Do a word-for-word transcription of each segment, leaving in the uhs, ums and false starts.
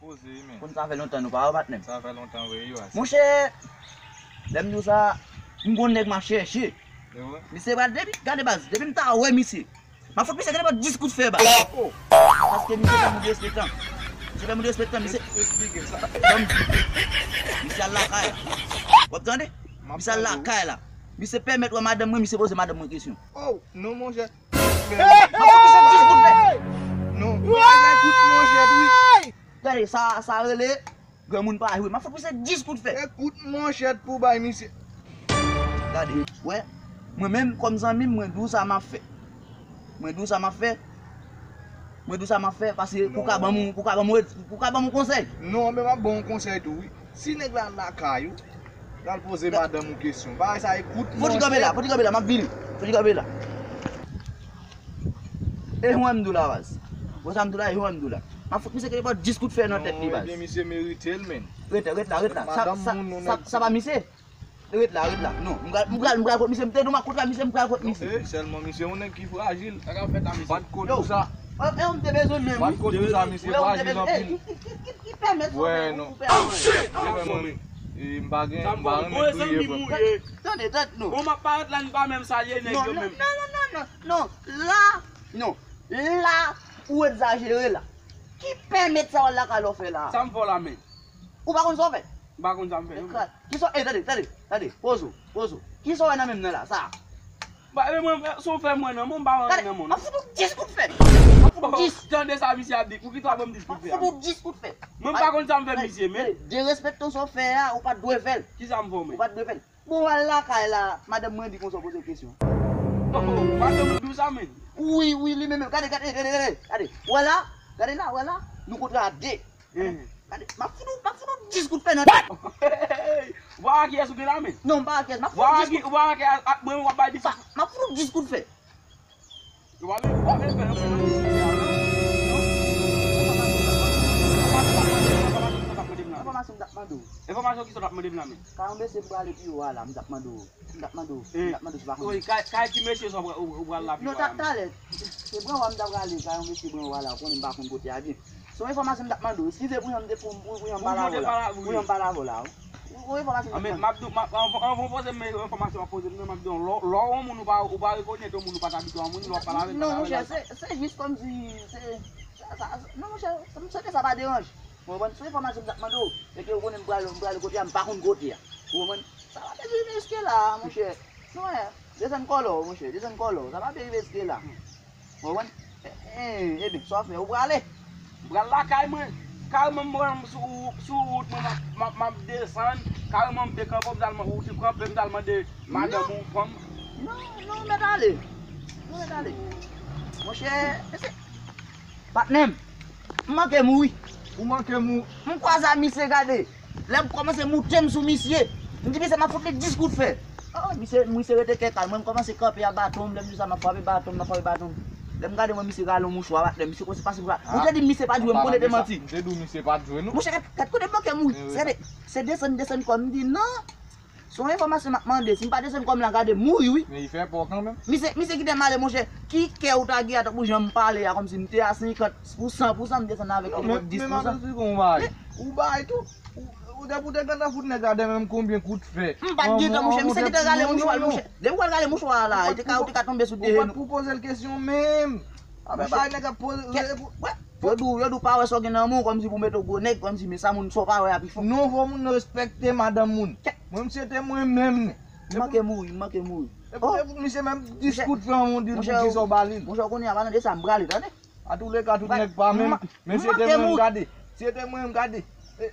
Poze, men. Konn sa fè lontan nou pa wè, patnè m. Sa fè lontan, vre, wi, baz. Monchè, lè m di w sa, m gon nèg m ap chèche. E vre? Misye pral depi, gade baz, depi m ta wè misye, m ap fout misye gen nenpòt dis kout fè, baz. Oh. Paske misye fè moun derespektan. Misye fè moun derespektan, misye. Eksplike sa. Ban m di. Misye al lakay la. W ap tande? Misye al lakay la. Misye pèmèt wè madanm mwen, misye poze madanm mwen kesyon. Oh, non, monchè. M ap fout misye dis kout fè. Non. Misye kout manchèt, wi. Gade, sa, sa rele granmoun pa jwe. M ap fout misye dis kout fè. E kout manchèt pou bay misye. Gade, wè. Mwen menm, kòm zanmi m, mwen di w sa m ap fè. Mwen di w sa m ap fè. Mwen di w sa m ap fè, paske pou ka ban m, pou ka ban m, pou ka ban m konsèy. Non, men m ap ban w konsèy tou, wi. Si nèg la al lakay ou, l al poze madanm ou kesyon. Bagay sa e kout manchèt. Foti kanpe la, foti kanpe la, m ap vini. Foti kanpe la. E hwen m di w la, baz. Bon, sa m di w la, e hwen m di w la. M ap fout misye gen nenpòt dis kout fè nan tèt li, baz. Non, ebyen, misye merite l, men. Ret la, ret la, ret la. Sa, sa, sa, sa pa misye? Ret la, ret la. Non, m pral, m pral, m pral kot misye. M te di w m ap kontre misye, m pral kot misye. Eh, sèlman misye yon nèg ki frajil. Sa k ap fèt la, mesye? Bat kote sa. E, e, m te bezwen menm, wi. Bat kote sa, misye frajil anpil. Ki, ki, ki, ki pèmèt sa? Wè, non. Frè mwen, e, m pa gen, m pa renmen kriye, frè. Tande, tande, non. Bon, m ap parèt la, n pa menm salye nèg yo menm. Non, non, non, non, non. La, non. La, ou egzajere la. Ki pèmèt sa w al lakay la w fè la? Sa m fè w la, men? Ou pa konn sa w fè? M pa konn sa m fè, non. Kisa, e, tande, tande, tande, poze w, poze w. Kisa w wè nan men m nan la, sa? Ba, e mwen, si w fè mwen nan men, m pa wè anyen nan men w, non. M ap fout ou dis kout fè. M ap fout ou dis. Tande sa misye ap di, poukisa w ap ban m dis kout fè a? M ap fout ou dis kout fè. Mwen m pa konn sa m fè misye, men. Derespektan sa w fè a, ou pa t dwe fè l. Kisa m fè w, men? Ou pa t dwe fè l. Bon, w al lakay la, madanm mwen di konsa w poze kesyon. Oh, oh, madanm ou di w sa, men? Wi, wi, li menm, menm. Gade, gade, gade, gade, gade. Wè la, gade la, wè la. Nou kontre a de. Gade, m ap fout ou, m ap fout ou dis kout fè nan tèt. Vwa a kiyès ou gen la, men? Non, m pa a kiyès, m ap fout ou dis kout. Vwa a kiyès, ak mwen, w ap bay dis kout. M ap fout ou dis kout fè. Ou pa vle, ou pa vle fè yon moun nan misye a, non? Enfòmasyon m t ap mande w. Enfòmasyon kisa w t ap mande m la, men? Kay yon mesye m prale pi wo a la, m t ap mande w. M t ap mande w, m t ap mande w si w pa konn. Wi, kay, kay ki mesye sa w pra-, ou, ou pral la pi wo a la, men? Non, talè. Se Bran Wa m t ap prale, kay yon mesye Bran Wa la, ou konnen m pa konn kote a byen. Se yon enfòmasyon m t ap mande w. Eskize pou jan m te, pou, pou, pou jan m pale avè w la. Pou jan m pale avè w la, wi. Yon enfòmasyon m t ap mande w. Anvan, anvan w poze m enfòmasyon w ap poze m nan, m ap di w, lò, lè w yon moun ou pa, ou pa rekonèt yon moun, ou pa t abitye wè yon moun, lè w ap pale avè l, pale avè l. Non, monchè, se, se jis kòmsi, se, sa, sa, non, monchè, se, se, sa pa deranje. Ou konprann? Se enfòmasyon m t ap mande w. E ke ou konnen m prale, m prale kote a, m pa konn kote a. Ou konprann? Sa pa te rive jiske la, monchè. Non, desann kòlè w, monchè, desann kòlè w. Sa pa te rive jiske la. Ou konprann? E, e, ebyen, sa w fè, ou prale? M pral lakay mwen. Kareman m pran sou, sou wout mwen, m ap, m ap, m ap desann. Kareman m te kanpe, m t al man-, ou te kanpe, m t al mande madanm ou, fanm. Non, non, ou mèt ale. Ou mèt ale. Monchè, mesye, patnè m, m manke mouri. Ou manke mouri. M kwaze a misye, gade. Lè m kòmanse moute m sou misye, m di misye m ap fout li dis kout fè. Oh, misye, misye rete kèkal. Mwen, m kòmanse kanpe a baton m. Lè m di sa, m ap frape baton m, m ap frape baton m. Lè m gade, mwen, misye rale yon mouchwa, patnè. Misye kòmanse pase mouchwa. Ou te di m misye pa t jwe, m konnen te manti. M te di w misye pa t jwe, non. Monchè, gad, gad kote m manke mouri. Se de-, se desann, desann kò m, m di non. Se yon enfòmasyon m ap mande. Si m pa desann kò m la, gade, mouri, wi. Men li fè pò kanmenm. Misye, misye kite m ale, monchè. Ki kè ou ta gen a tankou jan m pale a, kòmsi m te a senkant pou san pou san, m desann avèk li pou dis pou san. Men, men, men, ou bay tou. Ou, ou te, ou te gentan fout nèg la de menm konbyen kout fè. M pa t gentan, monchè, misye gentan rale mouchwa l, monchè. Depi w al rale mouchwa a la, ou te ka, ou te ka tonbe sou de jenou. Ou pa t pou poze l kesyon menm. Apre bagay nèg ap poze. Yo di w, yo di w pa wè sa w gen nan men w, kòmsi pou mete w gwo nèg, kòmsi men sa moun sa w pa wè a pi fò. Non, fò moun nan respekte madanm moun. Mwen, m se te mwen menm. M manke mouri, m manke mouri. Epi, epi misye menm dis kout fè yon moun di l pou kisa w ba li l. Monchè, ou konnen a pa nan de sa m prale, tande. Atouleka, tout nèg pa menm. Men si se te mwen, m gade. Si se te mwen, m gade. E,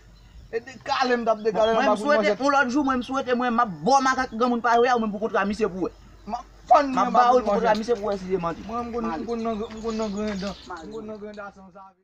e dekale m t ap dekale nan pa kout manchèt. Yon lòt jou, mwen, m swete mwen, m ap ba w makak granmoun pa jwe a, ou menm pou kontre a misye pou wè. M ap fann mwen pa kout manchèt. M ap ba w pou kontre a misye pou wè si se manti. Mwen, m konn, m konn nan, m konn nan grenn dan. M konn nan grenn dan sanzave.